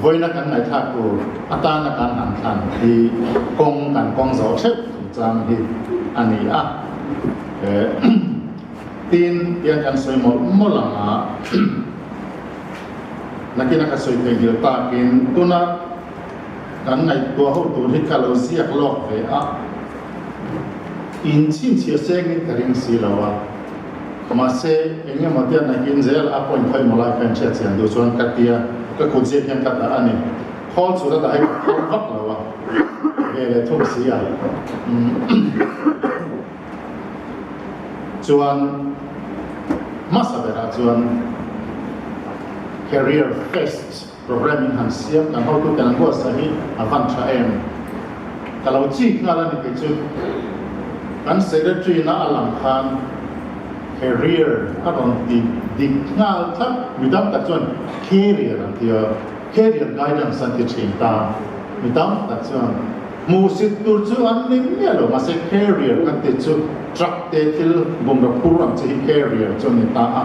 Vawiina kan ngaihthlak tur atana kan han thlan hi kawng kan kawng zawh theuh chungchang hi a ni a. Tin, tiang kan sawi mawlh mawlh ang a, nakina ka sawi theihnghilh takin tuna kan ngaihtuah ho tur hi ka lo ziak lawk ve a, inchhinchhiah sengin ka ring si lo a, mahse eng emaw tiang nakin zel a point khawi maw lai kha inhriat chian duh chuan ka tia, ka kut ziak hian ka dah a ni. Khawl chu ka dah hi ka phal vak lo a, ve leh thung si a. Chuan hmasa berah chuan Career Fest programme in han siam kan hotu ten an buatsaih hi a van tha em? Ka lo chik nghal a ni kei chu. Kan secretary na a lang khan career a rawn ti dik nghal thlap, mi tam tak chuan carrier an ti a, career guidance an ti thin ta, mi tam tak chuan. Hmuhsit tur chu an ni miah lo, mahse carrier kan tih chu truck te thil bungraw phur ang chi hi carrier chu a ni ta a.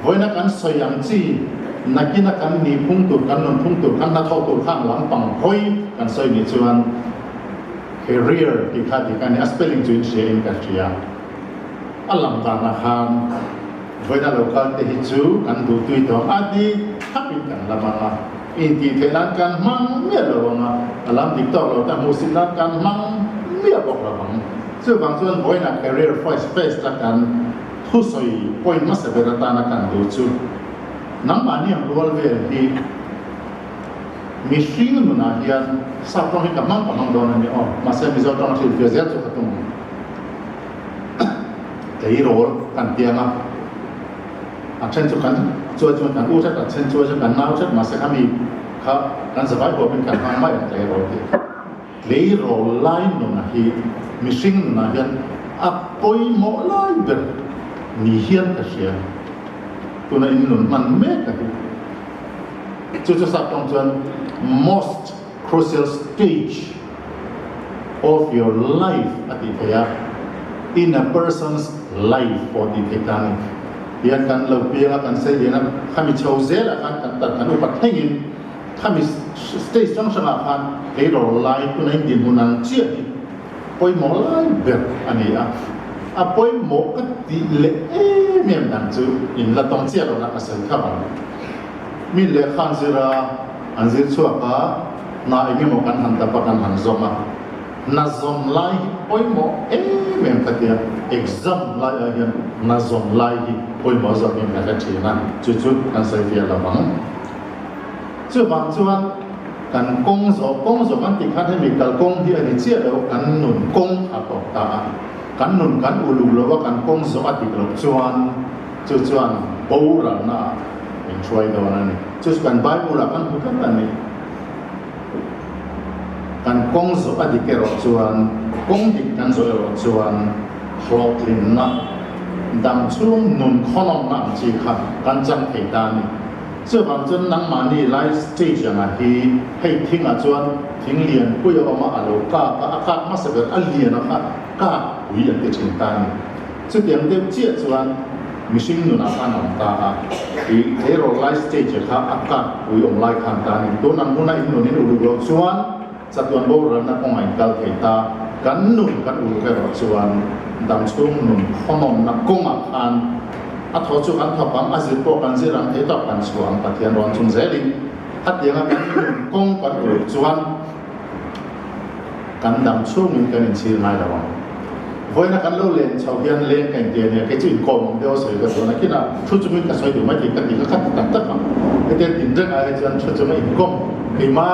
Vawiina kan sawi ang chi, nakina kan ni phung tur, kan nun phung tur, kan hnathawh tur kha ang lampang hawi kan sawi nih chuan carrier tih kha dik a ni, a spelling chu in hria in ka hria. A lang danah khan vawiina lo kal te hi chu kan duhtui tawh ang a, dik thapin kan la mang a. Intih theih nan kan hmang miah lo ang a, a lam dik tawk lo ta hmuhsit nan kan hmang miah bawk lo ang. Chuvang chuan vawiinah Career First Fest a kan thusawi point hmasa ber atana kan duh chu nangmahni ang rual vel hi mihring nunah hian sap tawng hi ka hmang ka hmang dawn a ni aw, mahse Mizo tawng a hrilhfiah zel chu ka tum ang. Tleirawl kan piang a. A then chu kan chuai chuan kan u that, a then chuai chu kan nau that, mahse khami kha kan zavai huapin kan hmang mai ang tleirawl tih kha. Tleirawl lai nuna hi mihring nunah hian a pawimawh lai ber ni hian ka hria. Tuna in nun hman mek a hi. Chu chu sap tawng chuan most crucial stage of your life a tih theih a, in a person's life pawh tih theih ta a ni. Tihian kan lo piang a, kan sei lian a, khami chho zelah khan kan tar kan upat thlengin khami stage hrang hrangah khan tleirawl lai tuna in dinhmun ang chiah hi pawimawh lai ber a ni a. A pawimawh ka tih leh em em dang chu in la tawng chiah lohna ka sawi khap ang. Mi lehkha an zir a, an zir chhuak a, hna eng emaw kan han dap a, kan han zawm a. Hna zawm lai hi pawimawh em em ka tia, exam lai ah hian hna zawm lai hi pawimawh zawk in ka hre thin a, chu chu kan sawi fiah lo ang. Chuvang chuan kan kawng zawh, kawng zawh kan tih khan hemi kalkawng hi a ni chiah lo, kan nun kawng a tawp ta a, kan nun kan uluk lo a, kan kawng zawh a dik loh chuan chu chuan boralna ah min hruai dawn a ni. Chu chu kan Bible ah kan hmu tlat a ni. Kan kawng zawh a dik erawh chuan, kawng dik kan zawh erawh chuan hlawhtlinna, dam chhung nun khawnawmna ang chi kha kan chang thei ta a ni. Chuvang chuan nangmahni lai stage anga hi hei thingah chuan thing lian pui a awm a, a lo kak a, a kak hmasa ber a lian a kha kak pui an ti thin ta a ni. Chutiang deuh chiah chuan mihring nunah khan awm ta a, i tleirawl lai stage kha a kak pui awm lai khan ta a ni. Tun ang huna in nun in uluk loh chuan chatuan boralna kawngah in kal thei ta, kan nun kan uluk erawh chuan damchhung nun khawnawmna kawngah khan a thaw chu kan thawk ang, a zir pawh kan zir ang, thei tawp kan chhuah ang Pathian rawn chung zelin khatianga kan nun kawng kan uluk chuan Kan dam chhungin kan inchhir ngai lo ang. Vawiina kan lo len chho hian leng ka inti a nia, kei chu inkawm ang deuh a sawi ka chuan a khin a, thu chungin ka sawi duh mai thei ka ti kha kha ti tak tak ang. Hetia tin reng ai hi chuan thu chunga inkawm keima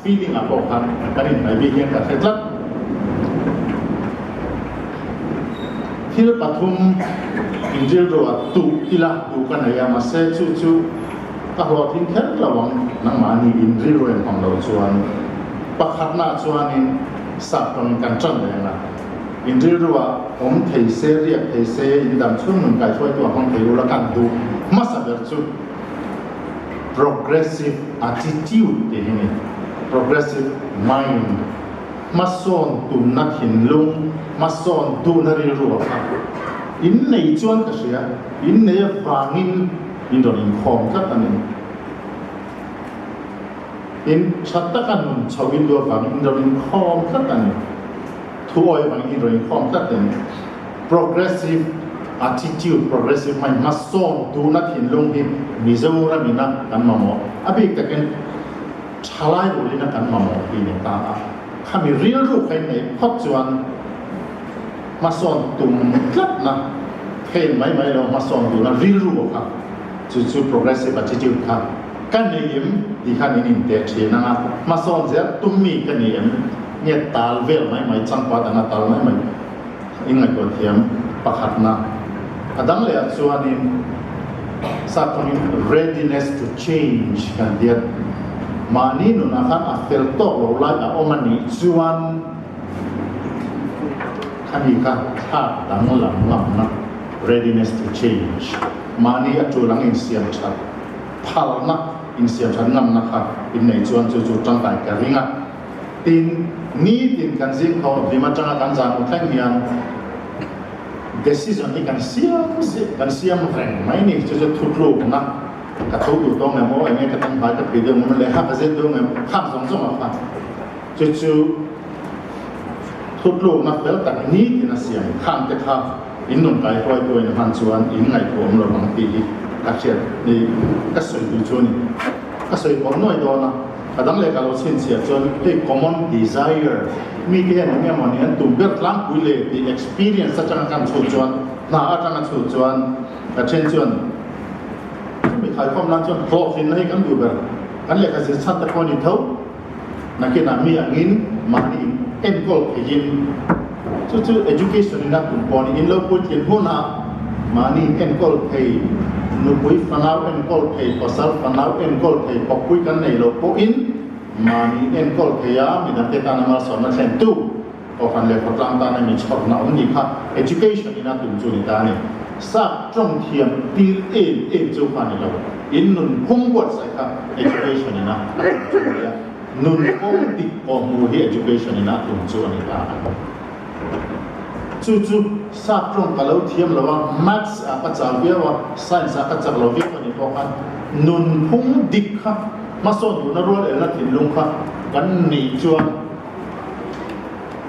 feeling ah pawh khan kan inhnaih bik hian ka hre tlat. Thil pathum inrilruah tuh ila duh ka nei a, mahse chu chu Ka hlawhtling kher lo ang, nangmahni in rilru en hmang lo chuan. Pakhatnaah chuanin sap tawngin kan tan reng a, in rilruah awm thei se, riak thei se, in dam chhung nun kaihruaitu a hmang thei ula kan duh hmasa ber chu progressive attitude tih hi ni, progressive mind, hmasawn tumna thinlung, hmasawn duhna rilru a kha in nei chuan ka hria, in nei avangin. In rawn inkhawm tlat a ni. Tin, tha taka nun chho in duh avangin in rawn inkhawm tlat a ni. Thu awi avangin in rawn inkhawm tlat a ni. Progressive attitude, progressive mind, hmasawn duhna thinlung hi Mizoram ina kan mamawh, a bik takin thalai rulina kan mamawh hi ni ta a. Khami rilru kha in neih phawt chuan hmasawn tum tlatna thein mai mai lo hmasawn duhna rilru kha chu chu progressive attitude kha ka nei em tih khan in inteh thin ang a, hmasawn zel tum mi ka ni em nge tal vel mai mai changpat anga tal mai mai in ngaihtuah thiam pakhatna a dang leh ah chuanin sap tawngin readiness to change kan ti a, mahni nunah khan a fel tawk lo lai a awm a nih chuan khami kha thlak danglam ngamna readiness to change mahni a tul ang insiam that phalna insiam that ngamna kha inneih chuan chu chu tangkai ka ring a. Tin, nitin kan zing tho hlim atanga kan zan hmu thleng hian decision hi kan siam kan siam reng mai ni. Chu chu thutlukna ka tho duh tawng em aw, enge ka tan hmai ka phei deuh ngam lehkha ka zet deuh ngem khang zawng zawng ah khan chu chu thutlukna fel tak nitin a siam khang te kha in nun kai huai tuain a hman chuan in ngaihtuah awm lo ang tih hi ka hriat ni ka sawi duh chu a ni. Ka sawi pawh nuai dawn a. A dang leh ka lo chhinchhiah chuan hei common desire mi te hian eng emaw ni an tum ber tlangpui le tih experience atanga kan chhut chuan hna atanga chhut chuan ka then chuan chumi khaikhawm nan chuan hlawhtlinna hi kan duh ber kan lehkha zir chhan te pawh a ni tho nakinah mi angin mahni enkawl theihin chu chu education in a tum pawh a ni in lo puitlin hunah mahni enkawl thei nupui fanau enkawl thei pasal fanau enkawl thei kawppui kan nei loh pawhin mahni enkawl thei a midangte tana malsawmna thlentu kohhran leh khawtlang tana mi chhawrna awm ni kha education in a tum chu ni ta a ni. Sap tawng thiam tir em em chu kha a ni lo in nun phung buatsaih kha education in a tum chu a ni a. Nun kawng dik pawh hmu hi education in a tum chu a ni ta a. Chu chu sap tawng ka lo thiam lo a, maths ah ka chau viau a, science ah ka chak lo viau a ni pawh khan nun phung dik kha hmasawn duhna rual elna thinlung kha kan nih chuan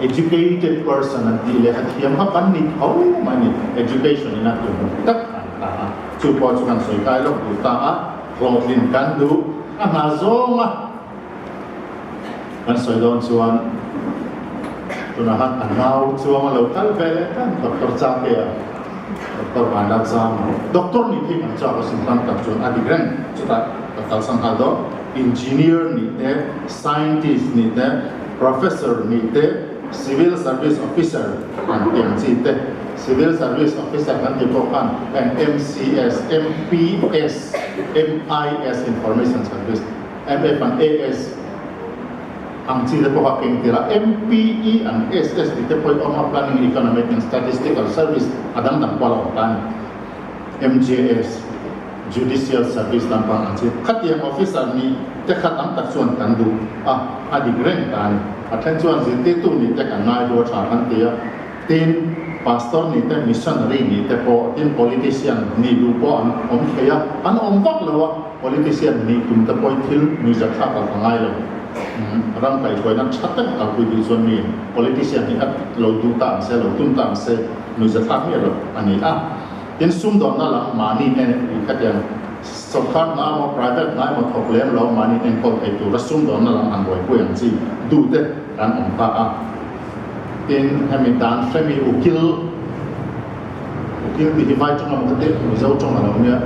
educated person an tih leh a thiam kha kan ni tho mai a ni. Education in a tum tak a ni ta a. Chu pawh chu kan sawi kai lawk duh ta a, hlawhtlin kan duh a hna zawng a. Kan sawi dawn chuan tunah khan a nau chuang a lo kal ve leh tan Doctor Chate-a, Doctor Vanlal Chama, Doctor nih phei kan chak asin tan tak chuan a dik reng chutah ka kalsan nghal dawn. Engineer nih te, Scientist nih te, Professor nih te, Civil Service Officer an tih ang chi te, Civil Service Officer kan tih pawh khan heng MCS, MPS, MIS, Information Service, MF an AS ang chi te pawh kha keng tir a, MPE an SS tih te pawh hi awm a, Planning, Economic and Statistical Service a dang dang pawh a la awm ta a ni. MJS, Judicial Service lampang ang chi khatiang officer nih te kha tam tak chuan kan duh a, a dik reng ta a ni. A then chuan zirtirtu nih te kan ngai duh a tha kan ti a. Tin, Pastor nih te, Missionary nih te pawh, tin Politician nih duh pawh an awm thei a, an awm vak lo a, Politician nih tum te pawhin thil nuihzat thlak a ka ngai lo. Ram kaihhruaina tha tak a kalpui duh chuan mi Politician hi a lo duh ta ang se, lo tum ta ang se, nuihzat thlak miah lo a ni a. Tin, sumdawnna lam mahni en i khatiang sawrkar hna emaw, private hna emaw thawk lem lo mahni enkawl thei tura sumdawnna lam han buaipui ang chi duh te kan awm ta a. Tin, hemi dan hremi ukil, ukil tih hi vai tawng emaw ka ti, Mizo tawng a lo nia,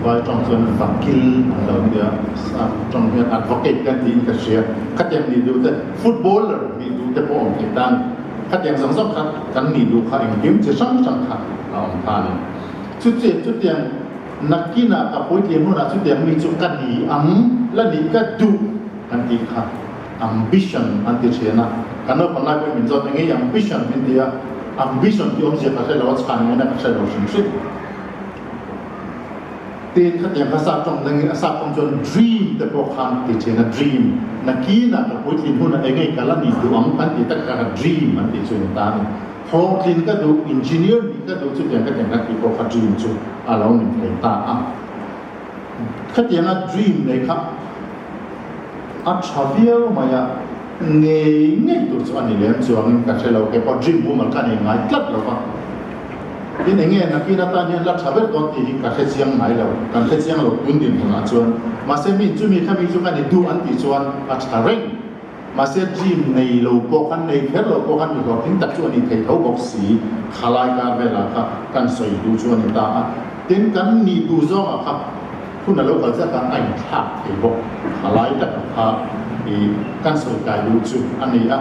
vai tawng chuan vakil an lo nia, sap tawng hian advocate kan tiin ka hria. Khatiang nih duh te, footballer nih duh te pawh awm thei ta a ni. Khatiang zawng zawng kha kan nih duh kha engkim chi hrang hrang kha a awm ta a ni. Chutiang chutiang nakinah ka puitling hunah chutiang mi chu ka ni ang, la nih ka duh kan tih kha. Ambition an ti thin a, kan naupang lai pawhin min zawt eng nge ambition min ti a, ambition tih awmzia ka hre lo a, chhan ngaihna ka hre lo hrim hrim. Tin, khatiang kha sap tawng dangin a sap tawng chuan dream te pawh khan ti thin a, dream nakinah ka puitlin hunah eng nge ka la nih duh ang kan ti tak kha kha dream an tih chu ni ta a ni. Hlawhtlin ka duh, engineer nih ka duh chutiang ka tiang kan tih pawh kha dream chu a lo ni thei ta a. Khatianga dream nei kha. A tha viau mai a, ngei ngei tur chu a ni lem chuangin ka hre lo, keipawh dream mumal ka nei ngai tlat lo va. Tin enge nakin atan hian la tha ber dawn tih hi ka hre chiang ngai lo, kan hre chiang lo tun dinhmunah chuan. Mahse mi chumi kha mi chu ka ni duh an tih chuan a tha reng. Mahse dream nei lo pawh khan nei kher lo pawh khan mi hlawhtling tak chu a ni thei tho bawk si, khalai kar velah kha kan sawi duh chu a ni ta a. Tin kan nih duh zawngah kha hun a lo kal zat a, a inthlak thei bawk. Khalai taka kha i kan sawi kai duh chu a ni a.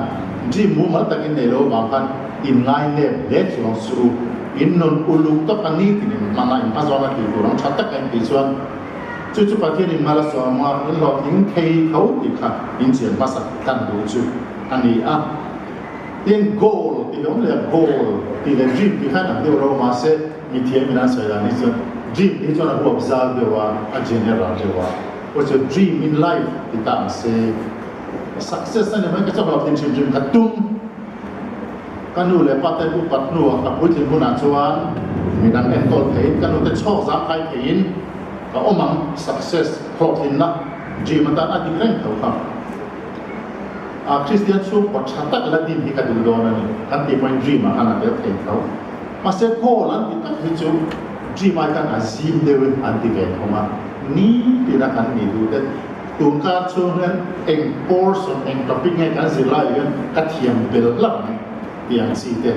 Dream mumal takin nei lo avang khan inngai nep hle chuang suh u. In nun uluk tawk a ni tinin hmang a, in hma zawn a tih tur ang tha tak a intih chuan Chu chu Pathianin hma la sawm a, in hlawhtling thei tho tih kha in chian hmasa kan duh chu a ni a. Tin, goal tih hi awm leh a, goal tih leh dream tih kha an ang deuh lo, mahse mithiam in an sawi dan hi chuan dream tih hi chuan a huap zal deuh a, a general deuh a, pawh chu dream in life ti ta ang se, success a ni mai ka chu hlawhtling hrim hrim ka tum. Ka nu leh pa te upat hnuah ka puitling hunah chuan midang enkawl theiin ka nute chhawk zangkhai theiin ka awm ang, success, hlawhtlinna dream atan a dik reng tho kha. A Kristian chhungkaw tha tak la din hi ka duh dawn a ni kan tih pawhin dream ah khan a tel thei tho. Mahse goal an ti tak hi chu dream ai khan a zim deuhin an ti ve thung a, nitin a kan nih duh te Tun kar chhung hian eng portion, eng topic nge kan zir lai hian ka thiam bel hlauh ang tih ang chi te.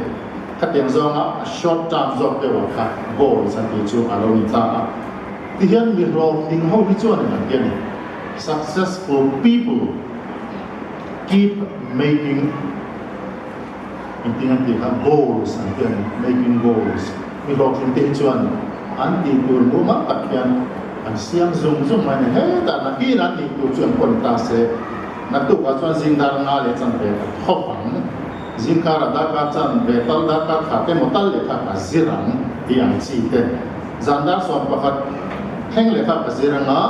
Khatiang zawnga a short term zawk deuh ah kha goals an tih chu a lo ni ta a. Tihian mi hlawhtling ho hi chuan in an ti a ni, Successful people keep making engtin an tih kha goals an ti a ni, making goals. Mi hlawhtling te hi chuan an tih tur mumal tak hian an siam zung zung mai a ni. Hetah nakin an tih tur chu an pawn ta se, naktukah chuan zing dar nga leh chan ve ka thawk ang, zing karah darkar chan ve tal darkar khat emaw tal leh kha ka zir ang tih ang chi te, zan dar 11 thleng leh kha ka zir ang a,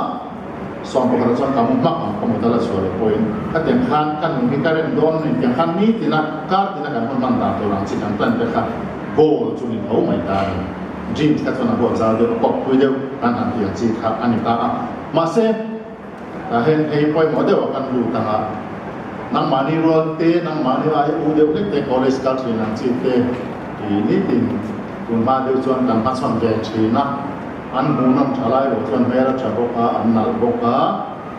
11 ah chuan ka mu hmak ang ka mu tal a chhuah leh pawhin khatiang khan ka nun hi ka rem dawn a ni tiang khan nitina kar tina kan hun hman dan tur ang chi kan plan te kha goal chu ni tho mai ta a ni. Dreams kha chuan a huat zau deuh a pawp pui deuh kan han tih ang chi kha a ni ta a. Mahse tah hian hei pawimawh deuh a kan lut ang a, nangmahni rual te nangmahni ai u deuh hlek te college kal thin ang chi te i nitin tun hma deuh chuan kan hmachhawn ve thin a. An hmuhnawm tha lai loh chuan hmel a tha bawk a, an nalh bawk a,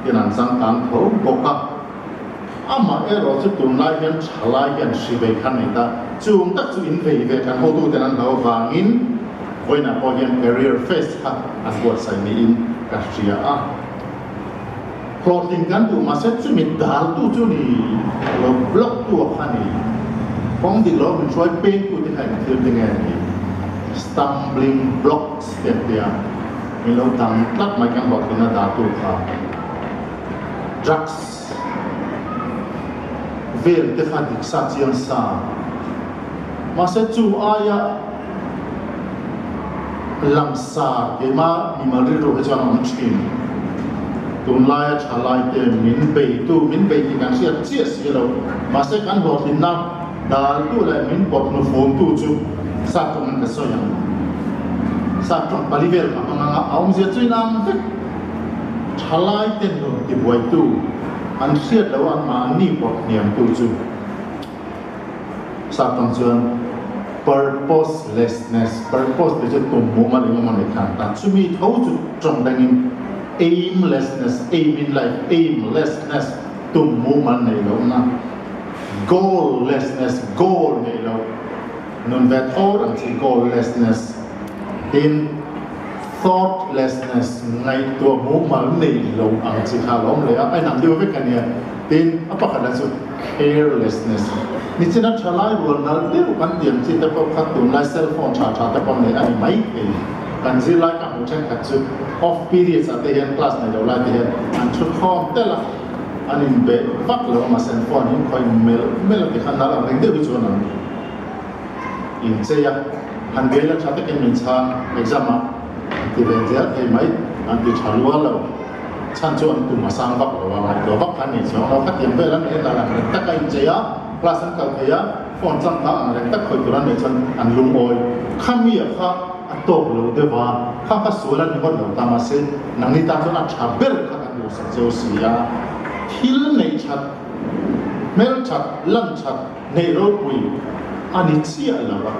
tin an changkang tho bawk a. Amah erawh chu tunlai hian tha lai hian hri vei kha nei ta. Chung tak chu in vei ve kan hotuten an hlau vangin vawiinah pawh hian career fest kha an buatsaih niin ka hria a. Hlawhtling kan duh mahse chumi daltu chu ni lo block tu a kha ni. Kawng dik lo min hruai pengtu te kha engthil te nge ni? Stumbling blocks te an tia min lo dang tlat mai kan hlawhtlinna daltu kha. Drugs vel te kha dik sa chiang sa. Mahse chu aia langsar keimah mimal rilru hi chuan a awm thin. Tunlaia thalaite min beitu, min bei tih kan hriat chiah si lo. Mahse kan hlawhtlinna daltu leh min pawt hnufumtu chu sap tawngin ka sawi ang. Sap tawng pali vel ka hmang ang a, a awmzia chu inang vek. Thalaite nun tibuaitu an hriat loh a mahni pawt hniamtu chu. Sap tawng chuan purposelessness, purpose tih chu tum mumal eng emaw nei khan ta, chumi tho chu tawng dangin aimlessness, aim in life, aimlessness, tum mumal nei lohna, goallessness, goal nei loh, nun ve thawr ang chi goallessness, tin thoughtlessness, ngaihtuah mumal nei lo ang chi kha a lo awm leh a, a inang deuh vek a nia, tin a pakhat lah chu. Carelessness. Nichina thalai rual nal deuh kan tiam chi te pawh kha tunlai cell phone tha tha te pawh nei a ni mai thei. Kan zirlai ka hmuh thenkhat chu off periods ah te hian class nei lo lai te hian an thu khawm telh a, an inbe vak lo a mahse an phone in khawih melh melh a ti kha nal ang reng deuh hi chuan an inchei a, han bel a tha takin min chhang exam ah an ti ve zel thei mai, an ti tha lual lo. Chhan chu an tum a sang vak lo a, ngaihtuah vak kha nei chuang lo. Khatiang vel an en dan ang reng tak a inchei a, class an kal thei a, phone changkang ang reng tak khawih tur an neih chuan an lungawi. Khami ah kha a tawk lo deuh a, kha kha sual a ni ngawt lo ta, mahse nangni tan chuan a tha ber kha kan duhsak cheu si a. Thil neih that, hmel that, lan that, neih ropui a ni chiah lo a.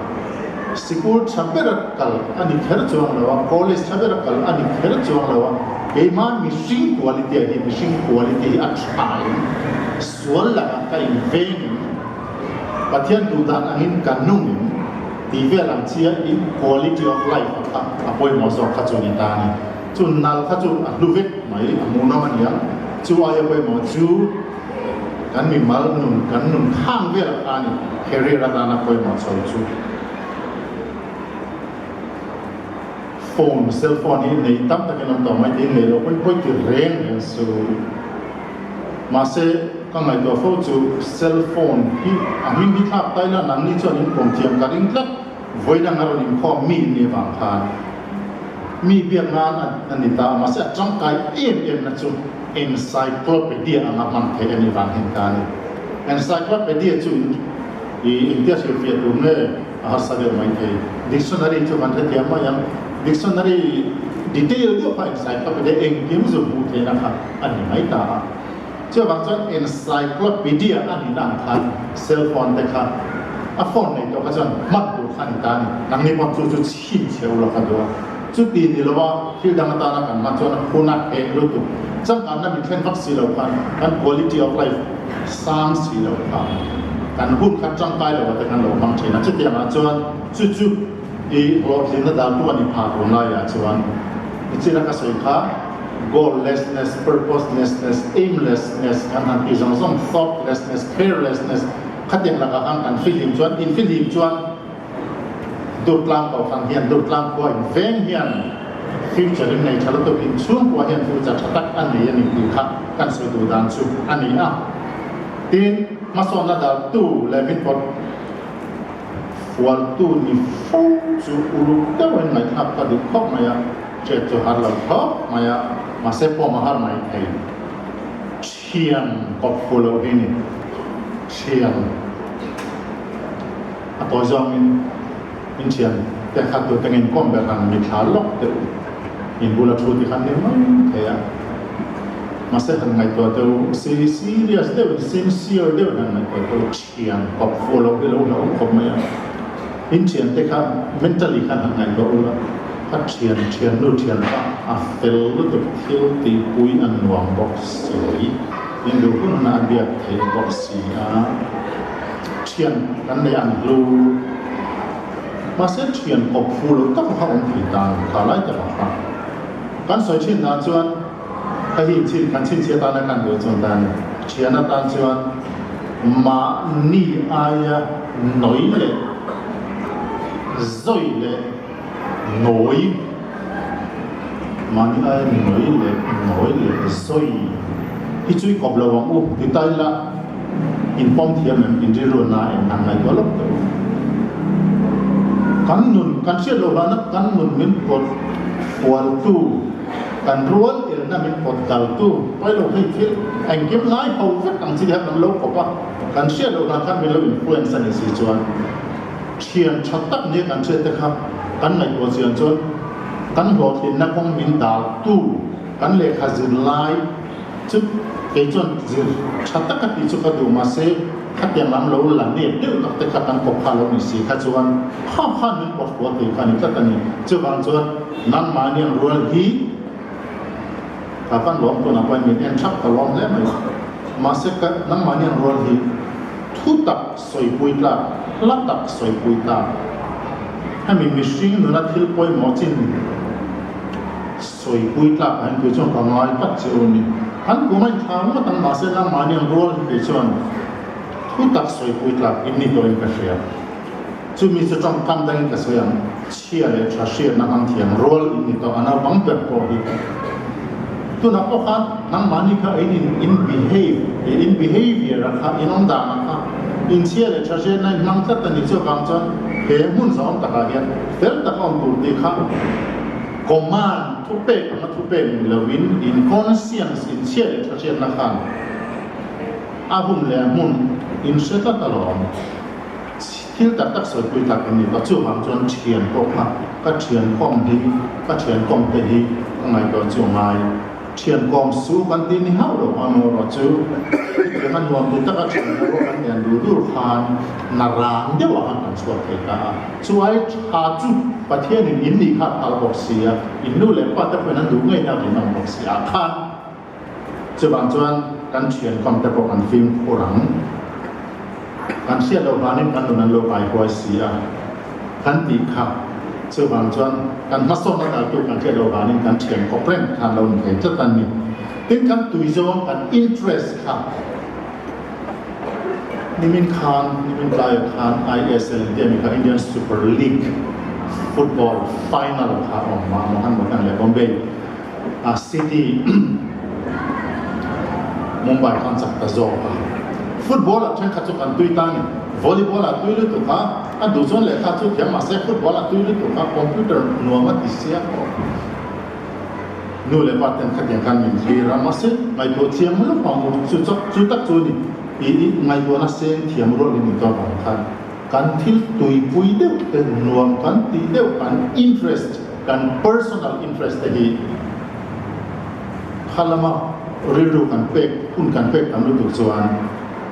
Sikul tha bera kal a ni kher chuang lo a, college tha bera kal a ni kher chuang lo a. Keimah mihring quality ah hi mihring quality hi a thain sual lakah ka invengin Pathian duhdan angin ka nungin tih vel ang chiah in quality of life a kha a pawimawh zawk kha chu ni ta a ni. Chu nal kha chu a hlu vek mai, a hmuhnawm a niang. Chu aia pawimawh chu kan mimal nun, kan nun khang vel a kha a ni, career atana pawimawh chho chu. Phone, cell phone hi nei tam takin awm tawh mai tiin nei loh pawi pawi ti reng reng su. Mahse, ka ngaihtuah fo chu cell phone hi a hming hi thlak ta ila nangni chuan in pawm thiam ka ring tlat. Vawiin anga rawn inkhawm mi in nih vang khan mi biak nan a ni ta a, mahse a tangkai em em na chu encyclopedia anga hman theih a nih vang hian ta a ni. Encyclopedia chu i engtia hrilhfiah tur nge a harsa deuh mai thei. Dictionary chu kan hrethiam mai ang, dictionary detail deuh kha encyclopedia engkim zu hmuh theihna kha a ni mai ta a. Chuvang chuan encyclopedia a nihna ang khan cell phone te kha a phone nei tawh kha chuan hman tur kha a ni ta a ni. Nangni pawh chu chu chhin chhe ula ka duh a. Chuti ni lova thil dang atana kan hman chuan a hun a heh lutuk. Changkanna min thlen vak si lo khan kan quality of life sang si lo kha kan hun kha tangkai lo te khan lo hmang thin a. Chutiangah chuan chu chu i hlawhtlinna daltu a ni phah tun laiah chuan i china ka sawi kha. Goallessness, purposelessness, aimlessness kan han tih zawng zawng, thoughtlessness, carelessness khatiang lakah khan kan fihlim chuan in fihlim chuan Durtlang Kohhran hian Durtlang khua in veng hian future in nei tha lutuk in chhungkua hian future tha tak a nei a ni tih kha kan sawi duh dan chu a ni a. Tin, hmasawnna daltu leh min pawt Fualtu ni fo chu uluk deuhin ngaihthlak ka duh khawp mai a, chet chu har lo khawp mai a, mahse pawm a har mai thei. Thian kawp fu lo hi ni. Thian a tawi zawngin in thian te kha tute nge inkawm ber han mithla lawk deuh in bula thu ti khan ni mai thei a. Mahse han ngaihtuah deuh serious deuhin sincere deuhin han ngaihtuah deuh. Thian kawp fuh loh hi lo hlauhawm khawp mai a, in thiante kha mentally khan han ngaihtuah ula, ka thian thiannu thianpa a fel lutuk thil tihpui a nuam bawk si, in duh hun hunah a biak theih bawk si a, thian kan nei an hlu, mahse thian kawp fuh loh tak kha awm thei ta ang kha lai takah kha kan sawi thin dan chuan Hei hi chin kan chhinchhiat atana kan duh chuan ta a ni. Thian atan chuan mahni aia nawi leh zawi leh nawi, mahni aia nawi leh nawi leh zawi hi chu i kawp lo ang u ti ta ila inpawm thiam em, inrilru na em han ngaihtuah lawk teh u. Kan nun, kan hriat loh hlana kan nun min pawt fualtu, Kan rual elna min pawt kaltu pailo hei thil engkim ngai ho vek ang chi hian kan lo kawp a, kan hriat loh hlan khan min lo influence a ni si chuan thian tha tak nia kan hriat te kha kan ngaihtuah chian chuan kan hlawhtlinna kawng min daltu kan lehkha zir lai chu kei chuan zir tha taka tih chu ka duh mahse khatiang lam lo la nep deuh tak te kha kan kawp kha lo ni si kha chuan kha khan min pawt fuh a thei kha a ni tlat a ni. Chuvang chuan nangmahni ang rual hi ka van lawm tunah pawhin min en thap ka lawm hle mai. Mahse ka nangmahni ang rual hi thu tak sawipui tlak, hla tak sawipui tlak, hemi mihring nuna thil pawimawh chin Sawipui tlak ah hian kei chuan ka ngai tlat che u ni. An kum a inthlau ngawt ang mahse nangmahni ang rual hi kei chuan thu tak sawipui tlak in ni tawhin ka hria. Chumi chu tawngkam dangin ka sawi ang, chhia leh tha hriatna hmang thiam rual in ni tawh a naupang ber pawh hi. Tunah pawh khan nangmahni kha in in in behave in behavior ah kha in awm dan ah kha in chhia leh tha hriatna in hmang tlat a ni chuvang chuan he hmun zawng takah hian fel taka awm tur tih kha Command, thupek anga thupek ni loin in conscience, in chhiat leh thahriatna khan a hun leh a hmun in hre tlat alawm. Thil tak tak sawipui tak in ni ta. Chuvang chuan thian pawh kha ka thian kawm hi, ka thian kawm te hi ka ngaihtuah chu a ngai. Thian kawm su kan ti ni hauh lo amaherawh chu hetiang a nuam ti taka thian erawh kan nen dur dur khan na rang deuh ah khan kan chhuak thei ta a. Chu ai tha chu Pathianin in nih kha a phal bawk si a, in nu leh pa te pawhin an duh ngei na rinawm bawk si ah khan chuvang chuan kan thian kawm te pawh kan fimkhur ang. Kan hriat loh vanin kan nun an lo kai huai si a kan tih kha. Chuvang chuan kan hmasawnna daltu kan hriat loh vanin kan thian kawp reng kha an lo ni thei tlat a ni. Tin, kan tui zawng, kan interest kha nimin khan, nimin tlaiah khan ISL tih a ni kha, Indian Super League football final kha a awm a, Mohan Bagan leh Bombay City Mumbai khan chak ta zawk a. Football ah thenkhat chu kan tui ta a ni. Volleyball ah tui lutuk a, a duh chuan lehkha chu thiam mahse football ah tui lutuk a, computer nuam a ti sia pawh. Nu leh pa ten khatiang khan min thlir a, mahse ngaihtuah thiam lawk ang u, chu chak chu tak chu a ni. I i ngaihtuahna seng thiam rual in ni tawk ang khan. Kan thil tuipui deuh te nuam kan tih deuh kan interest, kan personal interest te hi kha lama rilru kan pek, hun kan pek tam lutuk chuan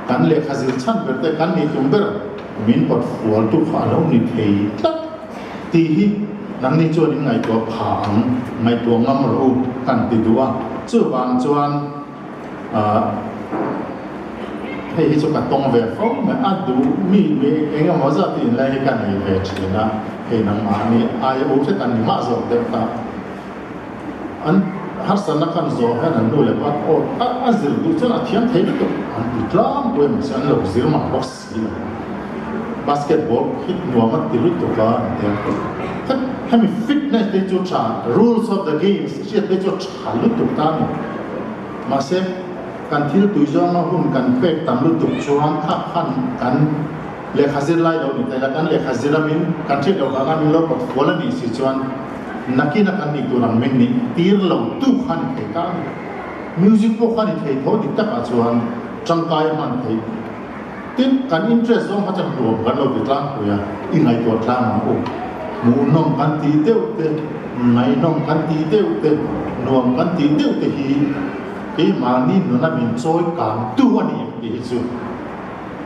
kan lehkha zir chhan ber te kan nih tum ber min pawt fual tu kha a lo ni thei tlat tih hi nangni chuan in ngaihtuah pha ang, ngaihtuah ngam rawh u kan ti duh a, chuvang chuan. Hei hi chu ka tawng ve fo mai, a duh mi mi eng emaw zat hi inlai hi ka nei ve thin a, hei nangmahni aia u hret an ni mah zawk deuh ta. An harsatna khan zawh hian an nu leh pa aw a a zir duh chuan a thiam thei lutuk an ti tlangpui a mahse an lo zir mah bawk si lo. Basketball khi nuam a ti lutuk a an ti a, hemi fitness te hi chu tha, rules of the games hriat te chu tha lutuk ta a ni. Mahse, kan thil tui zawnga hun kan pek tam lutuk chuan kha khan kan lehkha zir lai lo ni thei la, kan lehkha zir a min kan hriat loh vanga min lo pawt fual a nih si chuan nakina kan nih tur ang min nih tir lo tu kha ni thei ta a ni. Music pawh kha ni thei tho dik takah chuan tangkai a hman theih. Tin, kan interest zawng kha chuan nuam kan lo ti tlangpui a, i ngaihtuah tlang ang u. Hmuhnawm kan tih deuh te, ngaihnawm kan tih deuh te, nuam kan tih deuh te hi keimahni nuna min chawi kang tu a ni em tih hi chu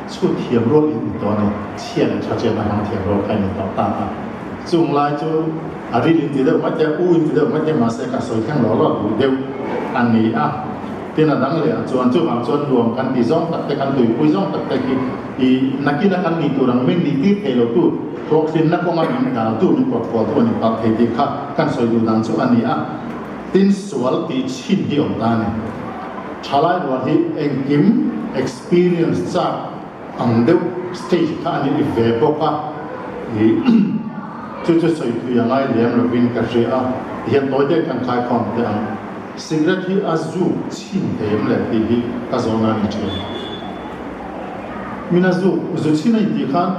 chhut thiam rual in ni tawh a ni. Chhia leh tha chian a hmang thiam rual kha in ni tawh ta a. Chung lai chu a ril in ti deuh mai te, u in ti deuh mai te mahse ka sawi thleng lawh lawh duh deuh a ni a. Tin a dang leh ah chuan chuvang chuan nuam kan ti zawng tak te kan tuipui zawng tak te khi i nakina kan nih tur ang min nih tir thei lo tu hlawhtlinna kawnga min dal tu min pawt fual tu a ni palh thei tih kha kan sawi duh dan chu a ni a. Tin sual tih chhin hi awm ta a ni. Thalai rual hi engkim experience chak ang deuh stage kha a ni ve bawk a, i chu chu sawi thui a ngai lem lovin ka hria a, tihian tawi deuh kan khaikhawm teh ang. Cigarette hi a zuk chhin thei em le tih hi ka zawhna a ni thin. Min a zuk zu chhin a intih khan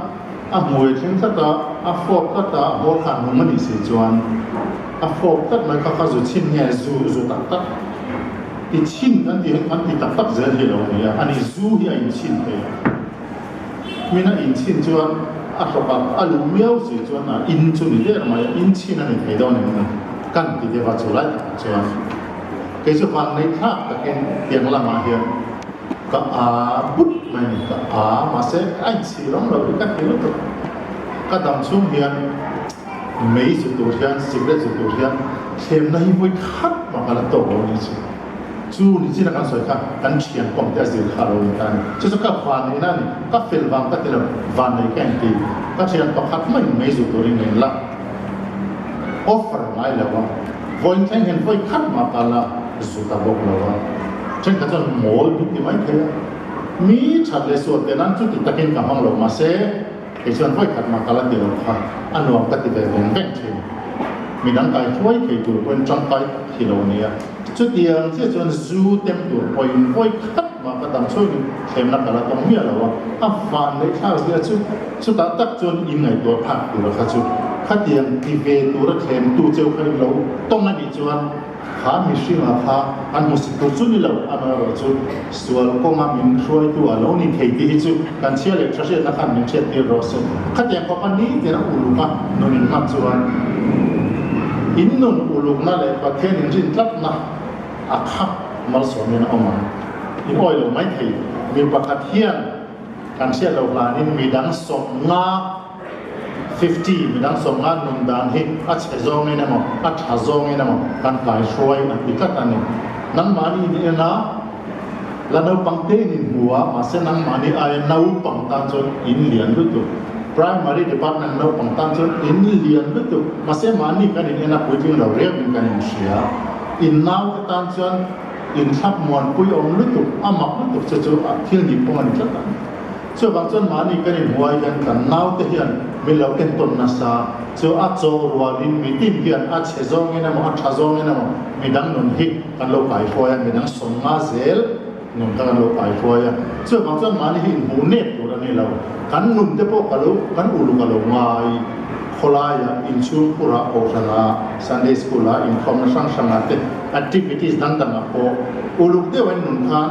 a hmui thleng tlat a, a fawp tlat a, a hmawr khan nung a nih si chuan a fawp tlat mai kha kha zu chhin nge zu zu tak tak ti chhin kan tih hian kan ti tak tak zel hi lo a ni a, ani zu hi a inchhin thei a. Min a inchhin chuan a hlawk a, a luh miau si chuan a in chu ni der mai a, inchhin a ni thei dawn em ni? Kan ti deuh a, chu lai takah chuan kei chu van nei thlak takin tiang lamah hian ka a but mai a ni, ka a mahse a inchhir awm lo hi ka ti lutuk. Ka dam chhung hian mei zu tur hian, cigarette zu tur hian thlemna hi vawi khat mah ka la tawk lo a ni chu. Chu ni chin a kan sawi kha kan thian kawm te a zir kha a lo ni ta a ni. Chu chu ka vanneihna a ni. Ka fel vang ka ti lo, vannei ka inti. Ka thian pakhat maiin mei zu turin min la offer ngai lo a, vawiin thleng hian vawi khat mah ka la zu ta bawk lo a. Thenkhat chuan mawl min ti mai thei a, mi that leh sual te nan chuti takin ka hmang lo mahse kei chuan vawi khat mah ka la ti lo kha a nuam ka ti ve veng veng thin. Midang kai hruai thei tur pawhin tangkai tak hi lo nia. Chutiang chiah chuan zu tem tur pawhin vawi khat mah ka dam chhuakin thlemna ka la tawng miah lo a, a van leh thlak zia chu chutah tak chuan in ngaihtuah phak tura kha chu khatiang ti ve tura thlemtu cheu kha in lo tawng a nih chuan kha mihringa kha an hmusit tur chu ni lo, amaherawh chu sual kawnga min hruaitu a lo ni thei tih hi chu kan chhia leh tha hriatna khan min hriat tir rawh se. Khatiang khawpa nitin a uluk a nun in hman chuan in nun ulukna leh Pathian in rin tlatna A kha malsawmin a awm ang. In awi lo mai thei. Mi pakhat hian kan hriat loh hlanin midang 50, 50, midang 50 nun dan hi a chhe zawngin emaw, a tha zawngin emaw kan kaihruai an ti tlat a ni. Nangmahni in en a, la naupang te in inhmu a, mahse nangmahni aia naupang tan chuan in lian lutuk. Primary department naupang tan chuan in lian lutuk. Mahse mahni kan in en a puitling lo riau in kan inhria. In naute tan chuan in thlap muanpui awm lutuk, a mak lutuk chu chu thil nih pawng a ni tlat ang. Chuvang chuan mahni kan inhuai hian kan naute hian min lo entawn nasa. Chu a chaw rualin mitin hian a chhe zawngin emaw a tha zawngin emaw midang nun hi kan lo kaihruai a, midang 50 zel nun kha kan lo kaihruai a. Chuvang chuan mahni hi inhmuh nep tur a ni lo. Kan nun te pawh ka lo kan uluk a lo ngai. Khawlaiah, inchhungkhurah, kohhranah, Sunday School-ah, inkhawmna hrang hrangah te activities dang dangah pawh uluk deuh a innun khan